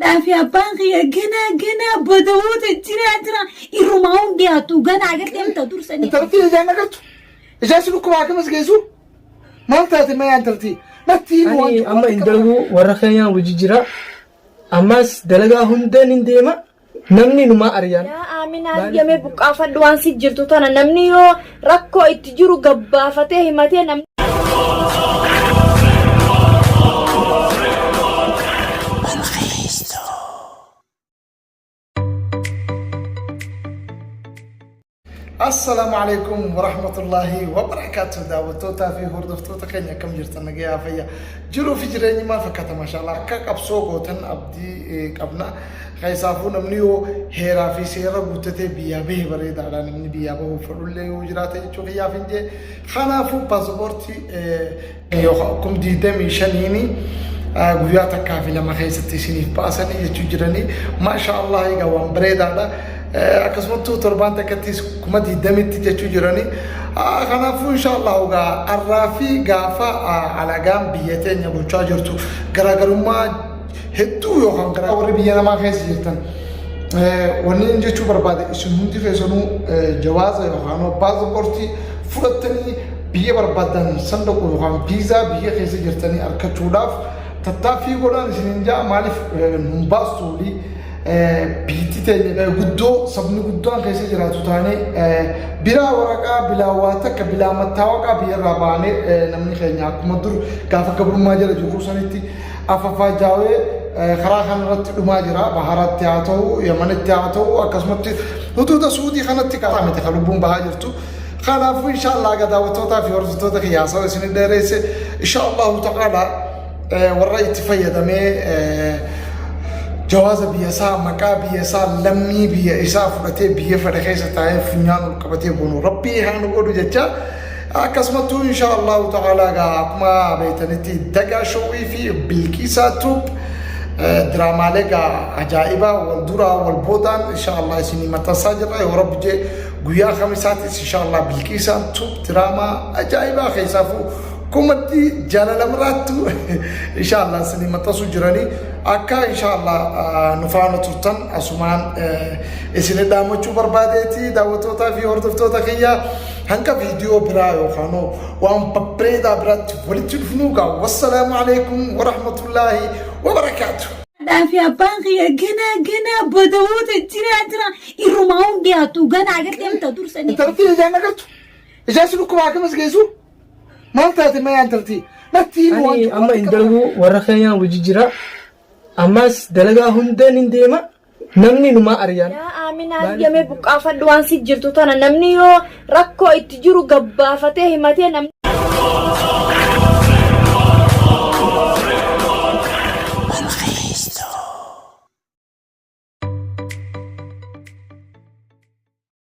Haadhaa fi abbaan kiyya ganaa ganaa badawoota jiraa jira irrumaa hundi dhiyaatu ganaa agartee mta dursanii. Intalatti ijaan agartu. Ijaan si dhukkuba akkam as geessu? Maal taate mee intalti? Natti himi waan Ani jiru. amma hin dalagu warra keenyaan hojii jira. Ammas dalagaa hundaan hin deema. Namni numaa ariyaan. Yaa Aaminaa yamee buqqaafadhu waan si jirtu tana namni yoo rakkoo itti jiru gabbaafatee himatee namni. Assalaamu alaikum warahmatullaahi wabarakaatu. Daawwattootaa fi hordoftoota keenya, akkam jirtan? Nagayaa, fayya, jiruu fi jireenyi maal fakkaata? Maashaallah, akka qabsoo gootan abdii qabna. Keessaafuu namni yoo heeraa fi seera guuttatee biyyaa bahe bareedaadha. Namni biyyaa bahuuf fedhullee yoo jiraate jechuu kiyyaaf hin jee. Kanaafuu paaspoortii yookaan akkum 25n guyyaa takkaa fi lama keessatti isiniif baasanii jechuu jiranii. Maasha Allah, egaa waan bareedaadha. Akkasumattuu torbaan takkattis 20,000tti jechuu jiranii. Kanaafuu insha Allah egaa arraa fi gaafa alagaan biyya teenya bulchaa jirtu garaagarummaa hedduu yookaan gara warri biyya namaa keessa jirtan, wanni inni jechuu barbaade, isin hundi keessanuu jawaaza yookaan paaspoortii fudhattanii biyya barbaadan san dhaqu yookaan viizaa biyya keessa jirtanii argachuudhaaf tattaaffii godhaan isinin jaa. Maaliif nun baastu olii biitti teenya guddoo sabni guddaan keessa jiraatu taanee bilaa waraqaa, bilaa waa takka, bilaa mattaawaqaa biyyarraa baanee namni keenya akkuma dur gaafa gabrummaa jala jirru sanitti afafaa jaawee karaa kanarratti dhumaa jira. Baharatti haa ta'u, Yamanitti haa ta'u, akkasumatti huduuda Suudii kanatti karaa miti kan lubbuun bahaa jirtu. Kanaafuu insha Allah egaa daawwattootaa fi hordoftoota kiyya, haasawaa isin dheeresse. Insha Allahu ta'ala warra itti fayyadamee jawaaza biyya isaa, maqaa biyya isaa, lammii biyya isaa fudhatee biyya fedhe keessa taa'ee funyaan ol qabatee boonu Rabbii haa nu godhu jecha. Akkasumattuu insha Allahu ta'ala egaa akkuma beektanitti Dagaa Showii fi Bilqiisaa Tube diraamaalee egaa ajaa'ibaa wal duraa wal boodaan insha Allah isinii maxxansaa jirra. Yoo Rabbi jee guyyaa kamisaatis insha Allah Bilqiisaan Tube diraamaa ajaa'ibaa keessaafuu kumatti jaalala miraattu insha Allah isinii maxxansuu jiranii. Akka insha Allah nu faana turtan asumaan isin dhaammachuu barbaadeeti. Daawwattootaa fi hordoftoota kiyya, hanga viidiyoo biraa yookaan waan babbareedaa biraatti walitti dhufnu gaa, wassalaamu alaikum warahmatullaahi wabarakaatu. Haadhaa fi abbaan kiyya ganaa ganaa badawoota jiraa jira irrumaa hundi dhiyaatu ganaa agartee mta dursanii. Intalatti ijaan agartu. Ijaan si dhukkuba akkam as geessu? Maal taate mee intalti? Natti himi waan Ani jiru. amma hin dalagu warra keenyaan hojii jira. Ammas dalagaa hundaan hin deema. Namni numaa ariyaan. Yaa Aaminaa yamee buqqaafadhu waan si jirtu tana namni yoo rakkoo itti jiru gabbaafatee himatee namni.